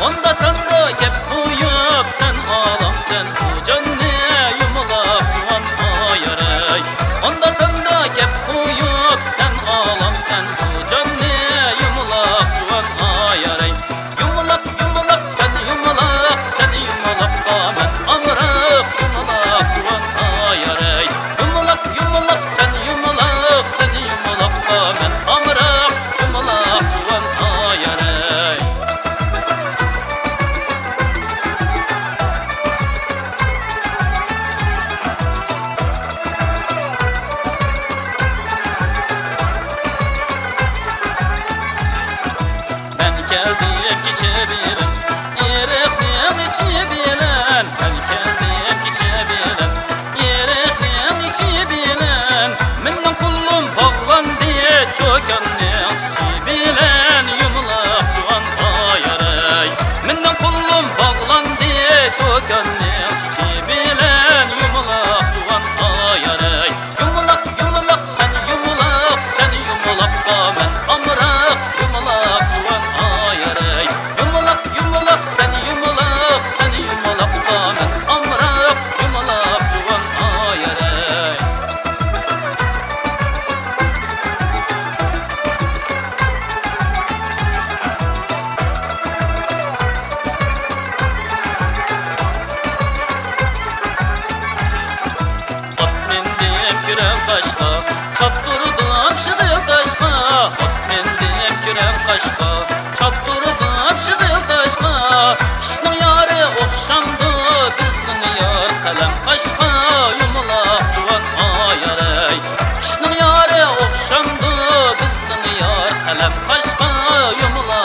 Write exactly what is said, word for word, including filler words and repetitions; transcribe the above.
ئاندا ساندا كەپ قويۇپ سەن ئالامسەن بۇ جاننى يۇمىلاق جۇۋان ئايارەي. ئاندا ساندا كەپ قويۇپ سەن ئالامسەن بۇ جاننى يۇمىلاق جۇۋان ئايارەي. يۇمىلاق، يۇمىلاق، سەن يۇمىلاق، سەن يۇمىلاققا مەن ئامراق، يۇمىلاق جۇۋان ئايارەي. يۇمىلاق، يۇمىلاق، سەن يۇمىلاق، سەن يۇمىلاققا مەن ئامراق، يۇمىلاق جۇۋان ئايارەي. مەن كەلدىم كېچە بىلەن، ئېرىقنىڭ ئىچى بىلەن. مەن كەلدىم كېچە بىلەن، ئېرىقنىڭ ئىچى بىلەن. مېنىڭ قولۇم باغلاندى چوكاننىڭ چېچى بىلەن، يۇمىلاق جۇۋان ئايارەي. مېنىڭ قولۇم باغلاندى چوكاننىڭ چېچى بىلەن، يۇمىلاق جۇۋان ئايارەي. يۇمىلاق، يۇمىلاق، سەن يۇمىلاق، سەن يۇمىلاققا مەن ئامراق، يۇمىلاق جۇۋان ئايارەي. يۇمىلاق، يۇمىلاق، سەن يۇمىلاق، سەن يۇمىلاققا مەن ئامراق، يۇمىلاق جۇۋان ئايارەي. ئات مىندىم كۈرەڭ قاشقا، چاپتۇردۇم شېغىل تاشقا. ئات مىندىم كۈرەڭ قاشقا، چاپتۇردۇم شېغىل تاشقا. كىشىنىڭ يارى ئوخشامدۇ بىزنىڭ يار قەلەم قاشقا، يۇمىلاق جۇۋان ئايارەي. كىشىنىڭ يارى ئوخشامدۇ بىزنىڭ يار قەلەم قاشقا، يۇمىلاق